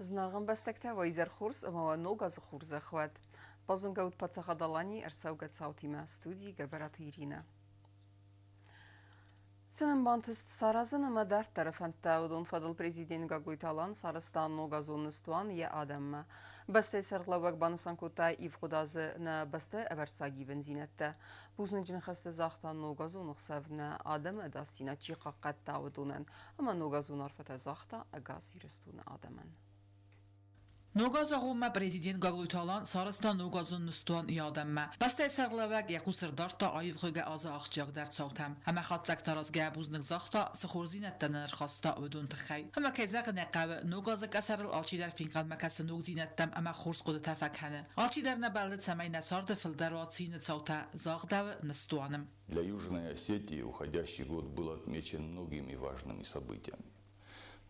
Зынаргъ ӕмбӕстӕгтӕ, уӕ изӕр хорз ӕмӕ уӕ ног азы хорзӕх уӕд! Базонгӕ ут Паддзахад Аланийы ӕрцӕугӕ цаутимӕ, студийы Гӕбӕраты Иринӕ. Цы нын бантыст саразын ӕмӕ дарддӕры фӕндтӕ, уыдон фӕдыл президент Гаглойты Алан сарӕзта ногазон ныстуан йӕ адӕммӕ. Бӕстӕйы сӕргълӕууӕг банысан кодта ивгъуыд азы нӕ бӕстӕйы ӕвӕрццаг ивындзинӕдтӕ. Бузныджы ныхӕстӕ загъта ногазон ӕхсӕв нӕ адӕмы ӕдасдзинад чи хъахъхъӕдта, уыдонӕн ӕмӕ ногазон арфӕтӕ загъта ӕгас Ирыстоны адӕмӕн. Ног азы агъоммӕ президент Гаглойты Алан сарӕзта ногазон ныстуан йӕ адӕммӕ. Бӕстӕйы сӕргълӕууӕг йӕ хъус ӕрдардта аивгъуыйгӕ азы ахсджиагдӕр цаутӕм ӕмӕ хатдзӕгтӕ аразгӕйӕ бузныг загъта, цы хорздзинӕдтӕ нын ӕрхаста, уыдон тыххӕй. Ӕмӕ кӕй зӕгъын ӕй хъӕуы, ног азы къӕсӕрыл алчидӕр фенхъӕлмӕ кӕсы ногдзинӕдтӕм ӕмӕ хорз хъуыдытӕ фӕкӕны. Алчидӕр нӕ бӕллы, цӕмӕй нӕ царды фылдӕр уа цины цаутӕ, загъдӕуы ныстуаны. Для Южной Осетии уходящий год был отмечен многими важными событиями.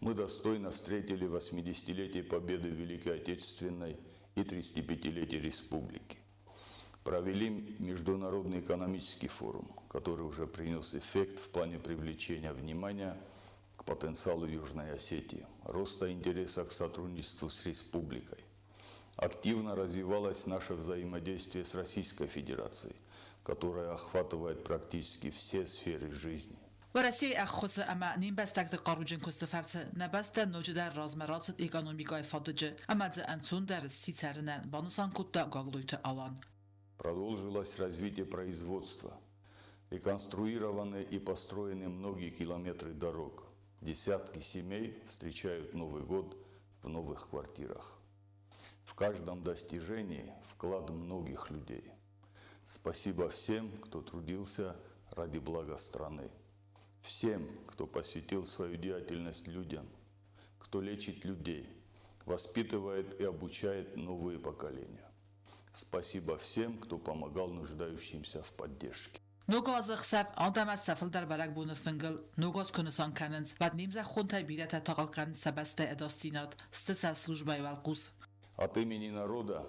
Мы достойно встретили 80-летие Победы в Великой Отечественной и 35-летие Республики. Провели Международный экономический форум, который уже принес эффект в плане привлечения внимания к потенциалу Южной Осетии, роста интереса к сотрудничеству с республикой. Активно развивалось наше взаимодействие с Российской Федерацией, которое охватывает практически все сферы жизни. Уӕрӕсейы ӕххуысы ӕмӕ не мбӕстӕгты хъаруджын куысты фӕрцы нӕ бӕстӕ ноджыдӕр размӕ рацыд экономикӕйы фадыджы ӕмӕ дзы ӕнцондӕр сси цӕрынӕн, банысан кодта Гаглойты Алан. Продолжилось развитие производства. Реконструированы и построены многие километры дорог. Десятки семей встречают Новый год в новых квартирах. В каждом достижении вклад многих людей. Спасибо всем, кто трудился ради блага страны. Всем, кто посвятил свою деятельность людям, кто лечит людей, воспитывает и обучает новые поколения. Спасибо всем, кто помогал нуждающимся в поддержке. Ног азы хсӕв адӕмӕн сӕ фылдӕр бӕрӕгбоны фынгыл ног аз куы нысан кӕнынц, уӕд не мзӕххонтӕй бирӕтӕ тагъд кӕнынц сӕ бӕстӕйы ӕдасдзинад, сты сӕ службӕйы уӕлхъус. От имени народа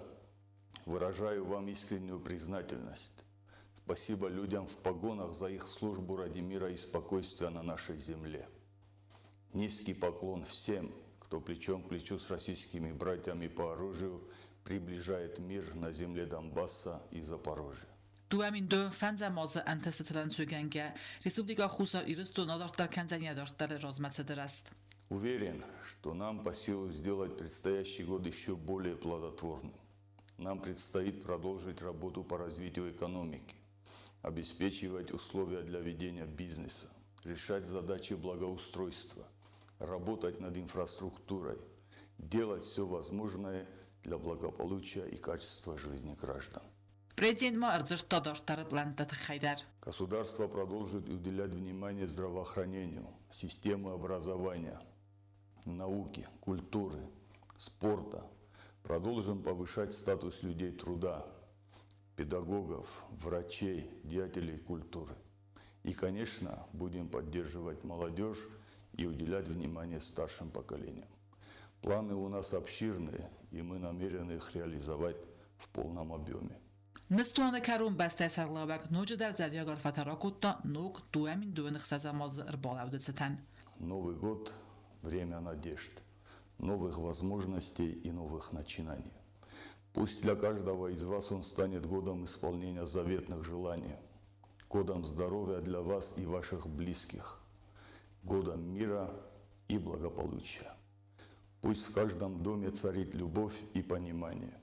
выражаю вам искреннюю признательность. Спасибо людям в погонах за их службу ради мира и спокойствия на нашей земле. Низкий поклон всем, кто плечом к плечу с российскими братьями по оружию приближает мир на земле Донбасса и Запорожья. 2025 азы ӕнтыстытыл ӕнцойгӕнгӕ, Республикӕ Хуссар Ирыстон адарддӕр кӕндзӕн йӕ дарддӕры размӕцыды рӕзт. Уверен, что нам по силу сделать предстоящий год еще более плодотворным. Нам предстоит продолжить работу по развитию экономики, обеспечивать условия для ведения бизнеса, решать задачи благоустройства, работать над инфраструктурой, делать все возможное для благополучия и качества жизни граждан. Президент ма ӕрдзырдта дарддӕры пълӕнтты тыххӕй дӕр. Государство продолжит уделять внимание здравоохранению, системе образования, науки, культуры, спорта. Продолжим повышать статус людей труда, педагогов, врачей, деятелей культуры. И, конечно, будем поддерживать молодежь и уделять внимание старшим поколениям. Планы у нас обширные, и мы намерены их реализовать в полном объеме. Ныстуаны кӕрон бӕстӕйы сӕргълӕууӕг ноджыдӕр зӕрдиаг арфӕтӕ ракодта ног 2026 азы ӕрбалӕуды цытӕн. Новый год – время надежд, новых возможностей и новых начинаний. Пусть для каждого из вас он станет годом исполнения заветных желаний, годом здоровья для вас и ваших близких, годом мира и благополучия. Пусть в каждом доме царит любовь и понимание.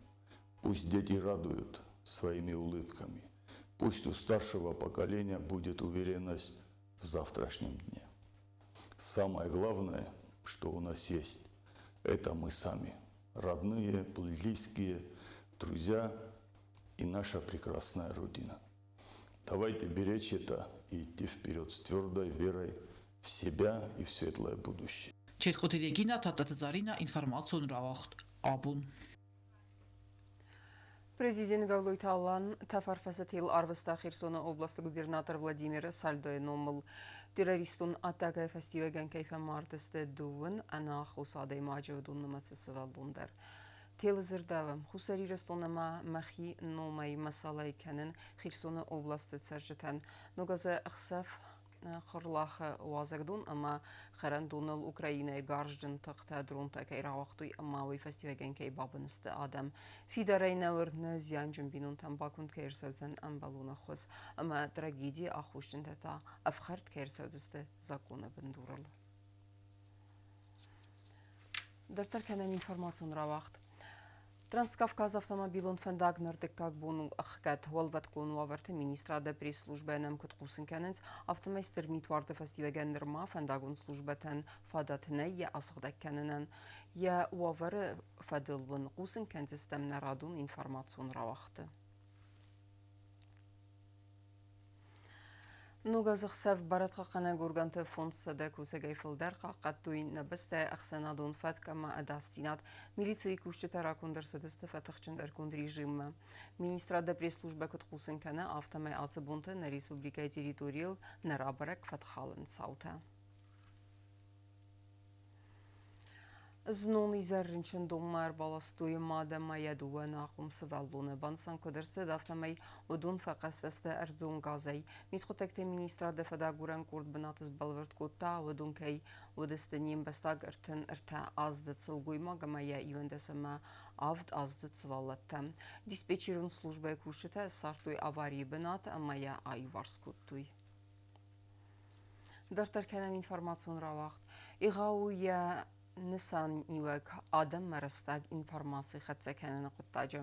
Пусть дети радуют своими улыбками. Пусть у старшего поколения будет уверенность в завтрашнем дне. Самое главное, что у нас есть, это мы сами, родные, близкие, друзья и наша прекрасная Родина. Давайте беречь это и идти вперед с твердой верой в себя и в светлое будущее. Четкъуты Регина, Тадтаты Заринӕ, информацион рауагъд Абон. Президент Гаглойты Алан тӕфӕрфӕсы тел арвыста Херсоны областы губернатор Владимир Сальдойы номыл. Террористон атакӕйы фӕстиуӕгӕн кӕй фӕмард сты дыууын ӕнаххос адӕймаджы, уыдон нымӕцы сывӕллон дӕр. Телы дзырдӕуы, Хуссар Ирыстон ӕмӕ мӕхи номӕй мӕсӕлӕй кӕнын Херсоны областы цӕрджытӕн. Ног азы ӕхсӕв Хъырлахы уазӕгдон ӕмӕ хӕрӕндоныл Украинӕйы гарзджын тыхтӕ дронтӕ кӕй рауагътой ӕмӕ уый фӕстиуӕгӕн кӕй бабын сты адӕм. Фидарӕй нӕ уырны, зианджын бинонтӕм баконд кӕй ӕрцӕудзӕн ӕмбӕлон ӕххуыс ӕмӕ трагедийы аххосджынтӕ та ӕфхӕрд кӕй ӕрцӕудзысты законы бындурыл. Дарддӕр кӕнӕм информацион рауагъд. Транскавказ автомобилон фӕндаг ныр дыккаг бон у ӕхгӕд. Уӕлвӕткон уавӕрты министрады пресс-службӕ нӕм куыд хъусын кӕнынц, афтӕмӕй стыр митуарды фӕстиуӕгӕн нырма фӕндагон службӕтӕн фадат нӕй йӕ асыгъдӕг кӕнынӕн. Йӕ уавӕры фӕдыл уын хъусын кӕндзыстӕм нӕ радон информацион рауагъды. Ног азы хсӕв барадхъахъхъӕнӕг органты 500 кусӕгӕй фылдӕр хъахъхъӕдтой нӕ бӕстӕйы ӕхсӕнадон фӕтк ӕмӕ ӕдасдзинад. Милицийы кусджытӕ раконд ӕрцыдысты фӕтыхджындӕргонд режиммӕ. Министрады пресс-службӕ куыд хъусын кӕны, афтӕмӕй ацы бонты нӕ республикӕйы территорийыл нӕ рабӕрӕг фӕткхалӕн цаутӕ. Знон изӕр рынчындонмӕ ӕрбаластой мад ӕмӕ йӕ дыууӕ ӕнахъом сывӕллоны. Банысан куыд ӕрцыд, афтӕмӕй уыдон фӕхъӕстӕ сты ӕрдзон газӕй. Мидхъуыддӕгты министрады фӕдагурӕн къорд бынаты сбӕлвырд кодта, уыдон кӕй уыдысты не мбӕстаг 33-аздзыд сылгоймаг ӕмӕ йӕ 27 аздзыд сывӕллӕттӕ. Диспетчерон службӕйы кусджытӕ ссардтой аварийы бынат ӕмӕ йӕ аиуварс кодтой. Дарддӕр кӕнӕм информацион рауагъд. Егъау у йӕ нысаниуӕг адӕммӕ рӕстаг информаци хӕццӕ кӕныны хъуыддаджы.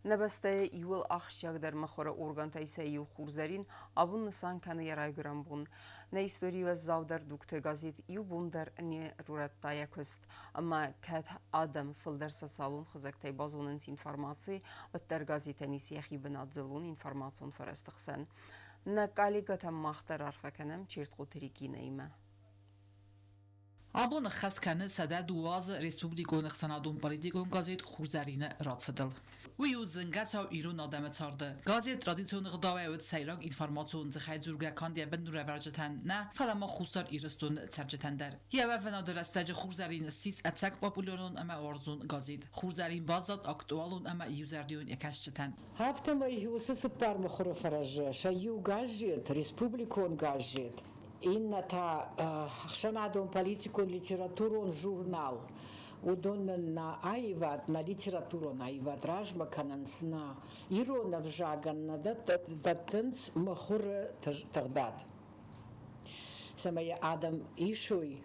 Нӕ бӕстӕйы иууыл ахсджиагдӕр мыхуыры органтӕй сӕ иу Хурзӕрин абон нысан кӕны йӕ райгуырӕн бон. Нӕ историйы уӕззаудӕр дугты газет иу бон дӕр не рурӕдта йӕ куыст. Ӕмӕ кӕд адӕм фылдӕр социалон хызӕгтӕй базонынц информаци, уӕддӕр газетӕн ис йӕхи бынат дзыллон информацион фӕрӕзты хсӕн. Нӕ коллегӕтӕм мах дӕр арфӕ кӕнӕм Чертхъоты Регинӕимӕ. Абон ӕххӕст кӕны 102 азы республикон ӕхсӕнадон-политикон газет Хурзӕрин-ы рацыдыл. Уый у зынгӕ цау ирон адӕмы царды. Газет традицион ӕгъдауӕй уыд сӕйраг информацион дзыхӕйдзургӕ канд йӕ бындурӕвӕрджытӕн нӕ, фӕлӕ ма Хуссар Ирыстоны цӕрджытӕн дӕр. Йӕ уӕвынады рӕстӕджы Хурзӕрин ссис ӕцӕг популярон ӕмӕ уарзон газет. Хурзӕрин баззад актуалон ӕмӕ иузӕрдион йӕ кӕсджытӕн. Афтӕмӕй уыцы цыппар мыхуыры фӕрӕзы сӕ иу газет, республикон газет, иннӕ та ӕхсӕнадон политикон литературон журнал. Уыдон нын нӕ аивад, нӕ литературон аивад размӕ кӕнынц, нӕ ирон ӕвзагӕн нӕ дӕттынц мыхуыры тыгъдад, цӕмӕй адӕм исой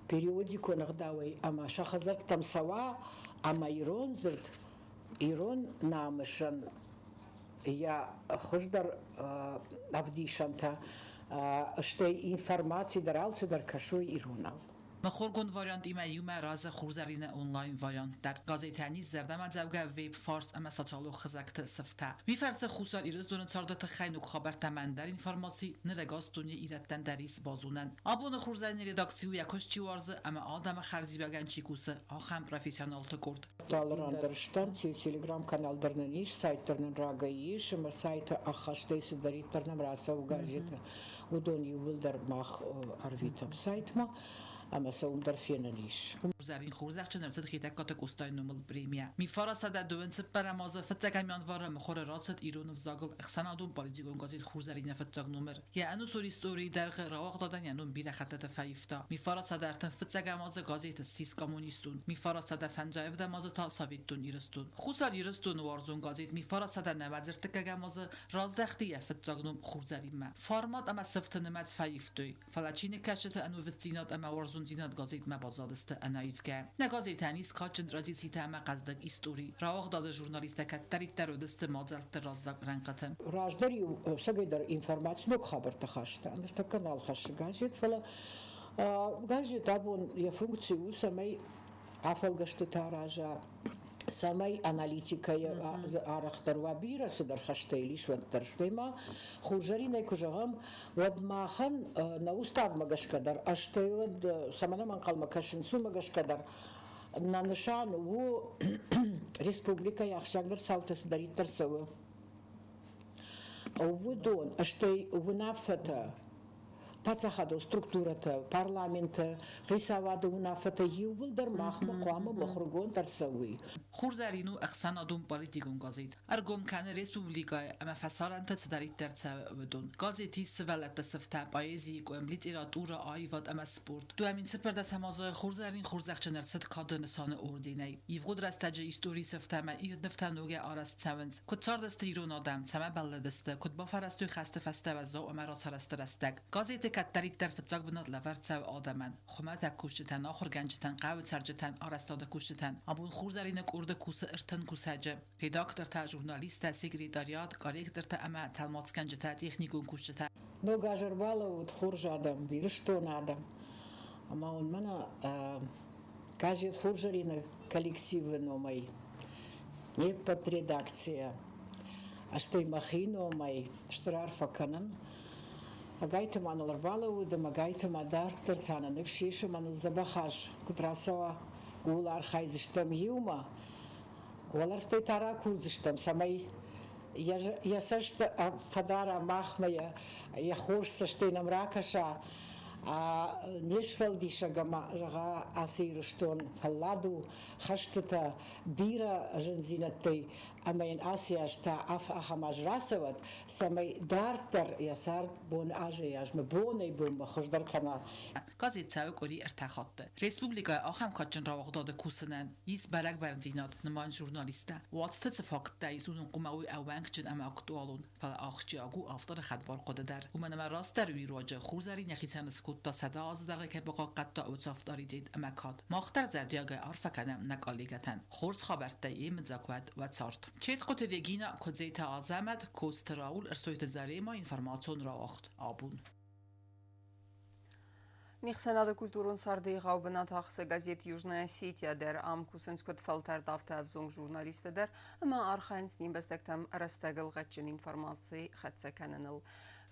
периодикон ӕгъдауӕй ӕмӕ сӕ хӕдзӕрттӕм цӕуа ӕмӕ ирон дзырд Ирон намысӕн йӕ хуыздӕр ӕвдисӕнтӕ, стӕй информаци дӕр алцыдӕр кӕсой иронау. Мыхуыргонд вариантимӕ иумӕ рӕзы Хурзӕрин-ы онлайн-вариант дӕр. Газетӕн ис зӕрдӕмӕдзӕугӕ веб-фарс ӕмӕ социалон хызӕгты сыфтӕ. Уый фӕрцы Хуссар Ирыстоны царды тыххӕй ног хабӕрттӕ ӕмӕ ӕндӕр информаци ныр ӕгас дуне ирӕттӕн дӕр ис базонӕн. Абоны Хурзӕрин-ы редакци у йӕ куыст чи уарзы ӕмӕ адӕмы хӕрзиуӕгӕн чи кусы, ахӕм профессионалты къорд. Алы дӕр стӕм, телеграм-канал дӕр нын ис, сайт дӕр нын рагӕй ис, ӕмӕ сайты ӕххӕстӕй цыдӕриддӕр нӕм рацӕуы газеты, уыдон иууылдӕр мах ӕрвитӕм сайтмӕ ӕмӕ сӕ уым дӕр фенӕн ис. Хурзӕрин хорзӕхджын ӕрцыд Хетӕгкаты Къостайы номыл премийӕ. Мифара 124 азы фыццӕгӕм январы мыхуыры рацыд ирон ӕвзагыл ӕхсӕнадон политикон газет Хурзӕрин-ы фыццаг номыр. Йӕ ӕнусон историйы дӕргъы рауагъдадӕн йӕ ном бирӕ хӕттыты фӕивта. Мифара 131 азы газет ссис коммунистон, Мифара 157 азы та Советон Ирыстон. Хуссар Ирыстоны уарзон газет Мифара 193 азы раздӕхти йӕ фыццаг ном Хурзӕринмӕ. Формат ӕмӕ сыфты нымӕц фӕивтой, фӕлӕ чиныгкӕсджыты ӕнувыддзинад ӕмӕ уарзондзинад газетмӕ баззадысты ӕнӕивгӕ. Нӕ газетӕн ис кадджын традицитӕ ӕмӕ хъӕздыг истори. Рауагъдады журналисттӕ кӕддӕриддӕр уыдысты мадзӕлтты раззаг рӕнхъыты. Раздӕр-иу ӕцӕгӕйдӕр информаци ног хабӕрттӕ хаста, ныртӕккӕ нал хӕссы газет, фӕлӕ газет абон йӕ функци у, цӕмӕй афӕлгӕстытӕ араза, цӕмӕй аналитикӕйы арӕхдӕр уа, бирӕ цыдӕр хӕстӕ йыл ис, уӕддӕр. Стӕй ма Хурзӕринӕй куы зӕгъӕм, уӕд махӕн нӕ уставмӕ гӕсгӕ дӕр, стӕй уӕд цӕмӕн ӕм ӕнхъӕлмӕ кӕсынц, уымӕ гӕсгӕ дӕр нӕ нысан у республикӕйы ахсджиагдӕр цаутӕ цыдӕриддӕр цӕуы, уыдон, стӕй уынаффӕтӕ. Паддзахадон структурӕтӕ, парламенты, хицауады уынаффӕтӕ иууылдӕр махмӕ хъуамӕ мыхуыргонд ӕрцӕуой. Хурзӕрин у ӕхсӕнадон политикон газет. Ӕргом кӕны республикӕйы ӕмӕ фӕсарӕнты цыдӕриддӕр цӕуы, уыдон. Газет ис сывӕллӕтты сыфтӕ, поэзийы къуым, литературӕ, аивад ӕмӕ спорт. 2014 азы Хурзӕрин хорзӕхджын ӕрцыд Кады нысаны орденӕй. Ивгъуыд рӕстӕджы историйы сыфтӕ ӕмӕ ирд нывтӕ ногӕй арӕзт цӕуынц. Куыд цардысты ирон адӕм, цӕмӕ бӕллыдысты, куыд бафӕрӕзтой хӕсты фӕстӕ уӕззау ӕмӕ рацарӕзты рӕстӕг. Газеты кӕддӕриддӕр фыццаг бынат лӕвӕрд цӕуы адӕмӕн, хуымӕтӕг кусджытӕн, ахуыргӕнджытӕн, хъӕуы цӕрджытӕн, арӕзтады кусджытӕн. Абон Хурзӕрины къорды кусы 30 кусӕджы. Редактортӕ, журналисттӕ, секретариат, корректортӕ ӕмӕ тӕлмацгӕнджытӕ, техникон кусджытӕ. Ног аз ӕрбалӕууыд, хорз адӕм, Ирыстоны адӕм. Ӕмӕ уын мӕнӕ газет Хурзӕрины коллективы номӕй, не ппӕт редакцийӕ, стӕй мӕхи номӕй стыр арфӕ кӕнын. Ӕгайтыма ныл ӕрбалӕууыд ӕмӕ ӕгайтыма дарддӕр та нӕ ныфс ис ӕмӕ ныл дзӕбӕх аз куыд рацӕуа, ууыл архайдзыстӕм иумӕ. Уӕлӕрвтӕй та ракурдзыстӕм, цӕмӕй йӕ цӕст фӕдара махмӕ, йӕ хорз цӕстӕй нӕм ракӕса, не сфӕлдисӕг ӕмӕ, зӕгъа, ацы Ирыстон фӕллад у хӕстытӕ, бирӕ зындзинӕдтӕй ӕмӕ йын ацы аз та ахӕм аз рацӕуӕд, цӕмӕй дарддӕр йӕ цард бон азӕй-азмӕ, бонӕй-бонмӕ хуыздӕр кӕна. Газет цӕуы къуыри ӕртӕ хатты. Республикӕйы ахӕм кадджын рауагъдады кусынӕн ис бӕрӕг бӕрндзинад, нымайынц журналисттӕ. Уацты цы факттӕ ис, уыдон хъуамӕ уой ӕууӕнкджын ӕмӕ актуалон, фӕлӕ ахсджиаг у авторы хӕдбар хъуыды дӕр. Уымӕн ӕмӕ растдӕр уый руаджы Хурзӕрин йӕхицӕн скодта 100 азы дӕргъы кӕй бахъахъхъӕдта, уыцы авторитет ӕмӕ кад. Мах дӕр зӕрдиагӕй арфӕ кӕнӕм нӕ коллегӕтӕн. Хорз хабӕрттӕй йемыдзаг уӕд уӕ цард. Четхъуты Регина, Куыдзеты Азӕмӕт, Коцты Рауль, Ӕрсойты Зарема, информацион рауагъд. Абон. Не хсӕнады культурон царды егъау бынат ахсы газет «Южная Осетия» дӕр. Ам кусынц куыд фӕлтӕрд, афтӕ ӕвзонг журналисттӕ дӕр ӕмӕ архайынц не мбӕстӕгтӕм рӕстӕгыл гъӕдджын информаци хӕццӕ кӕныныл.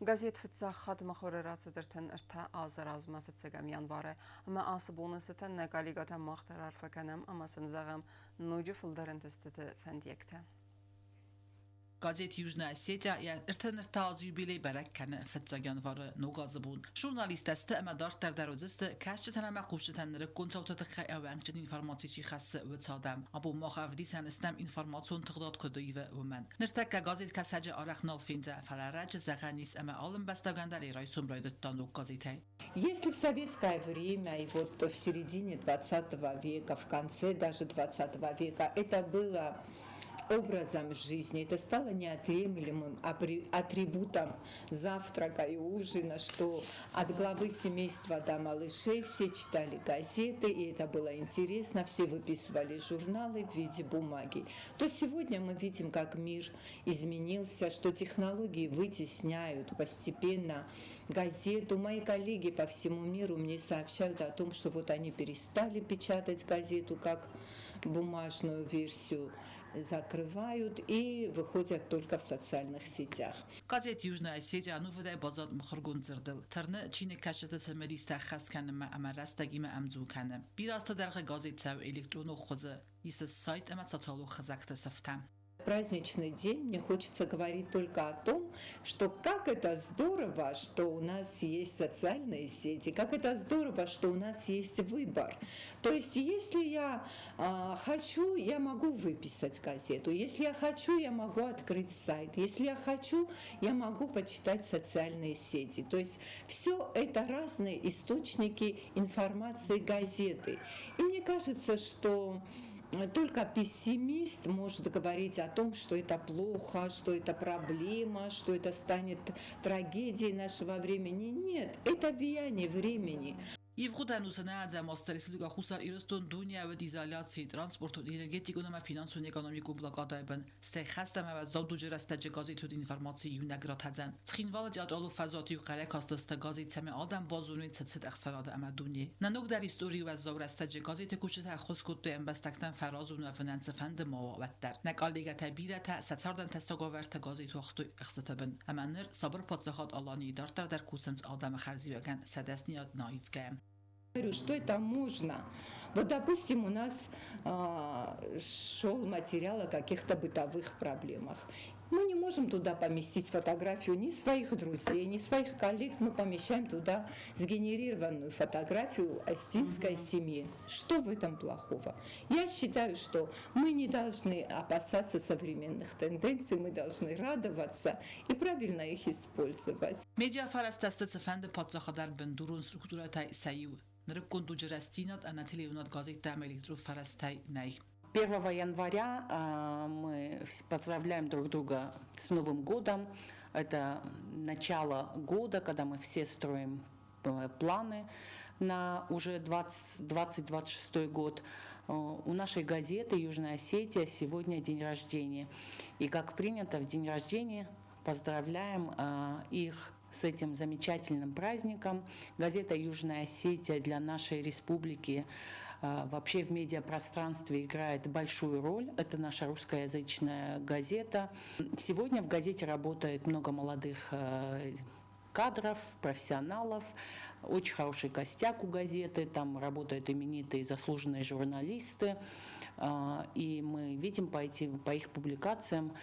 Газет фыццаг хатт мыхуыры рацыд 33 азы размӕ фыццӕгӕм январы ӕмӕ ацы боны цытӕн нӕ коллегӕтӕм мах дӕр арфӕ кӕнӕм ӕмӕ сын зӕгъӕм ноджы фылдӕр ӕнтыстыты фӕндиӕгтӕ. Газет Южная Осетия йӕ 33 азы юбилей бӕрӕг кӕны фыццаг январы Ног азы бон. Журналисттӕ сты ӕмӕ дарддӕр дӕр уыдзысты кӕсджытӕн ӕмӕ хъусджытӕн нырыккон цауты тыххӕй ӕууӕнкджын информаци чи хӕссы, уыцы адӕм. Абон мах ӕвдисӕн стӕм, информацион тыгъдад куыд ивы, уымӕн. Ныртӕккӕ газеткӕсӕджы арӕх нал фендзӕ, фӕлӕ ӕрӕджы зӕгъӕн ис, ӕмӕ алы ӕмбӕстагӕн дӕр йӕ райсом райдыдта ног газетӕй. Если в советское время и вот в середине 20 века, в конце даже 20 века это было образом жизни, это стало неотъемлемым атрибутом завтрака и ужина, что от главы семейства до малышей все читали газеты, и это было интересно, все выписывали журналы в виде бумаги, то сегодня мы видим, как мир изменился, что технологии вытесняют постепенно газету. Мои коллеги по всему миру мне сообщают о том, что вот они перестали печатать газету как бумажную версию, закрывают и выходят только в социальных сетях. Газет Южная Осетия ӕнувыдӕй баззад мыхуыргонд дзырдыл. Тырны чиныгкӕсджыты цымыдистӕ ӕххӕст кӕнынмӕ ӕмӕ рӕстӕгимӕ ӕмдзу кӕны. Бирӕ азты дӕргъы газет цӕуы электронон хуызы, исы сайт ӕмӕ социалон хызӕгты сыфтӕ. Праздничный день мне хочется говорить только о том, что как это здорово, что у нас есть социальные сети, как это здорово, что у нас есть выбор. То есть если я хочу, я могу выписать газету, если я хочу, я могу открыть сайт, если я хочу, я могу почитать социальные сети. То есть все это разные источники информации газеты. И мне кажется, что только пессимист может говорить о том, что это плохо, что это проблема, что это станет трагедией нашего времени. Нет, это влияние времени. Ивгъуыд ӕнусы нӕуӕдзӕм азты Республикӕ Хуссар Ирыстон дуне уыд изоляцийы, транспортон, энергетикон ӕмӕ финансон-экономикон блокадӕйы бын, стӕй хӕст ӕмӕ уӕззау дуджы рӕстӕджы газет уыд информацийы иунӕг ратӕдзӕн. Цхинвалы театралон фӕзуаты-иу хъӕрӕй кастысты газет, цӕмӕй адӕм базоной, цы цыд ӕхсӕнады ӕмӕ дунейы. Нӕ ногдӕр историйы уӕззау рӕстӕджы газеты кусджытӕ ӕххуыс кодтой ӕмбӕстӕгтӕн фӕразон уӕвынӕн цыфӕнды ма уа, уӕддӕр. Нӕ коллегӕтӕй бирӕтӕ сӕ цардӕн тӕссаг уавӕрты газет уагътой ӕхцаты бын. Ӕмӕ ныр сабыр паддзахад Аланийы дарддӕр дӕр кусынц адӕмы хӕрзиуӕгӕн сӕ дӕсныйад нӕ аивгӕйӕ. Говорю, что это можно. Вот, допустим, у нас шел материал о каких-то бытовых проблемах. Мы не можем туда поместить фотографию ни своих друзей, ни своих коллег. Мы помещаем туда сгенерированную фотографию осетинской семьи. Что в этом плохого? Я считаю, что мы не должны опасаться современных тенденций, мы должны радоваться и правильно их использовать. Медиафӕрӕзтӕ сты цыфӕнды паддзахадӕн бындурон структурӕтӕй сӕ иу. Нырыккон дуджы рӕстдзинад ӕнӕ телеуынынад газеттӕ ӕмӕ электрон фӕрӕзтӕй нӕй. 1 января мы поздравляем друг друга с Новым годом. Это начало года, когда мы все строим планы на уже 2026 год. У нашей газеты «Южная Осетия» сегодня день рождения. И, как принято, в день рождения поздравляем их с этим замечательным праздником. Газета «Южная Осетия» для нашей республики вообще в медиапространстве играет большую роль. Это наша русскоязычная газета. Сегодня в газете работает много молодых кадров, профессионалов. Очень хороший костяк у газеты, там работают именитые заслуженные журналисты. И мы видим по их публикациям,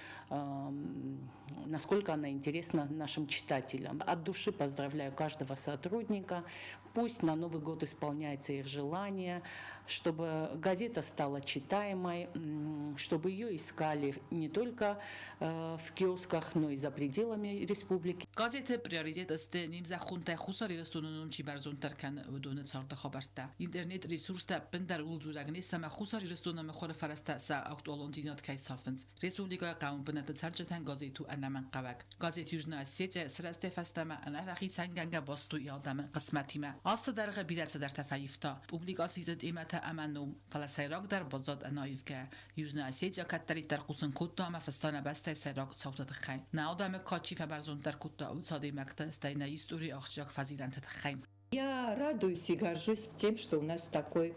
насколько она интересна нашим читателям. От души поздравляю каждого сотрудника. Пусть на Новый год исполняется их желание, чтобы газета стала читаемой, чтобы ее искали не только в киосках, но и за пределами республики. Газеты приоритет сты не мзӕххонтӕ Хуссар Ирыстоны ном чи бӕрзонддӕр кӕны, уыдоны царды хабӕрттӕ. Интернет-ресурстӕ ӕппындӕр ууыл дзурӕг не сты, ӕмӕ Хуссар Ирыстоны мыхуыры фӕрӕзтӕ сӕ актуалондзинад кӕй сафынц. Республикӕйы хъӕуы бынӕтты цӕрджытӕн газет у ӕнӕмӕнгхъӕуӕг. Газет Южная Осетия сырӕзтӕй фӕстӕмӕ ӕнӕфӕхицӕнгӕнгӕ баст у йӕ адӕмы хъысмӕтимӕ. Азты дӕргъы бирӕ цыдӕртӕ фӕивта. Публикациты темӕтӕ ӕмӕ ном, фӕлӕ сӕйрагдӕр баззад ӕнӕаивгӕ. Южная Осетия кӕддӕриддӕр хъусын кодта ӕмӕ фыста нӕ бӕстӕйы сӕйраг цауты тыххӕй. Нӕ адӕмы кад чи фӕбӕрзонддӕр кодта, уыцы адӕймӕгты, стӕй нӕ историйы ахсджиаг фӕзилӕнты тыххӕй. Я радуюсь и горжусь тем, что у нас такой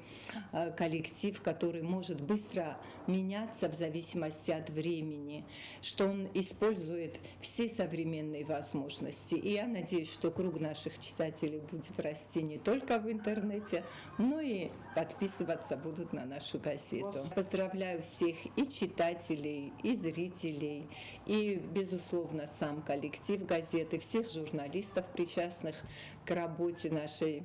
коллектив, который может быстро меняться в зависимости от времени, что он использует все современные возможности. И я надеюсь, что круг наших читателей будет расти не только в интернете, но и подписываться будут на нашу газету. Поздравляю всех и читателей, и зрителей, и, безусловно, сам коллектив газеты, всех журналистов, причастных к работе нашей,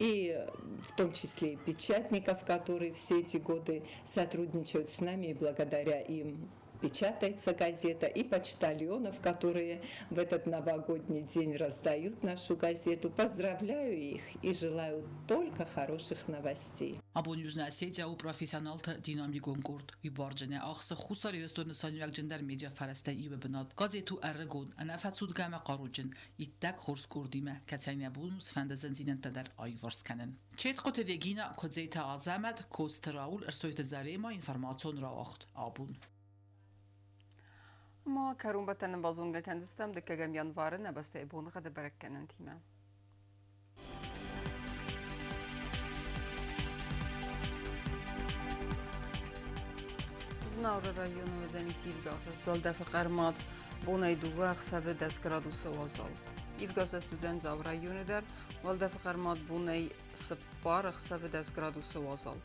и в том числе и печатников, которые все эти годы сотрудничают с нами, и благодаря им печатается газета, и почтальонов, которые в этот новогодний день раздают нашу газету. Поздравляю их и желаю только хороших новостей. Абон Южная Осетия у профессионалты динамикон къорд. Уый барджынӕй ахсы Хуссар Ирыстоны нысаниуӕгджындӕр медиафӕрӕзтӕй иуы бынат. Газет у ӕрыгон, ӕнӕфӕцудгӕ ӕмӕ хъаруджын, иттӕг хорз къордимӕ, кӕцӕй нӕ бон у цыфӕнды зындзинӕдтӕ дӕр аиуварс кӕнын. Четхъуты Регина, Куыдзеты Азӕмӕт, Коцты Рауль, Ӕрсойты Зарема, информацион рауагъд Абон. Ма кӕронбӕттӕны базонгӕ кӕндзыстӕм дыккӕгӕм январы нӕ бӕстӕйы боныгъӕды бӕрӕггӕнӕнтимӕ. Знауыры районы уыдзӕнис ивгӕ уӕлдӕфы хъӕрмад, бонӕй дыууӕ, ӕхсӕвы 10 градусы уазал. Ивгӕ уыдзӕн Дзауы районы дӕр, уӕлдӕфы хъӕрмад бонӕй 4, ӕхсӕвы 10 градусы уазал.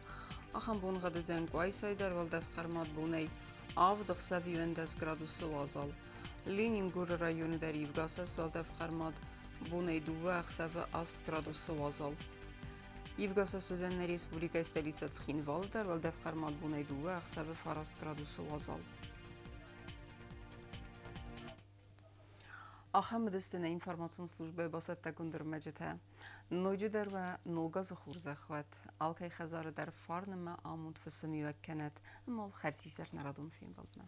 Ахӕм боныгъӕд уыдзӕн Къуайсайы дӕр, уӕлдӕфы хъӕрмад бонӕй 7, ӕхсӕвы 11 градусы уазал. Ленингоры районы дӕр ивгӕ уӕлдӕфы хъӕрмад бонӕй 2, ӕхсӕвы 8 градусы уазал. Ивгӕ уыдзӕн нӕ республикӕйы столицӕ Цхинвалы дӕр, уӕлдӕф хъӕрмад бонӕй 2, ӕхсӕвы 9 градусы уазал. Ахӕм уыдысты нӕ информацион службӕйы бацӕттӕгонд ӕрмӕджытӕ. Ноджыдӕр уӕ ног азы хорзӕх уӕд, алкӕй хӕдзары дӕр фарн ӕмӕ амонд фысымиуӕг кӕнӕд, ӕмӕ уыл хӕрзизӕр нӕ радон фембӕлдмӕ.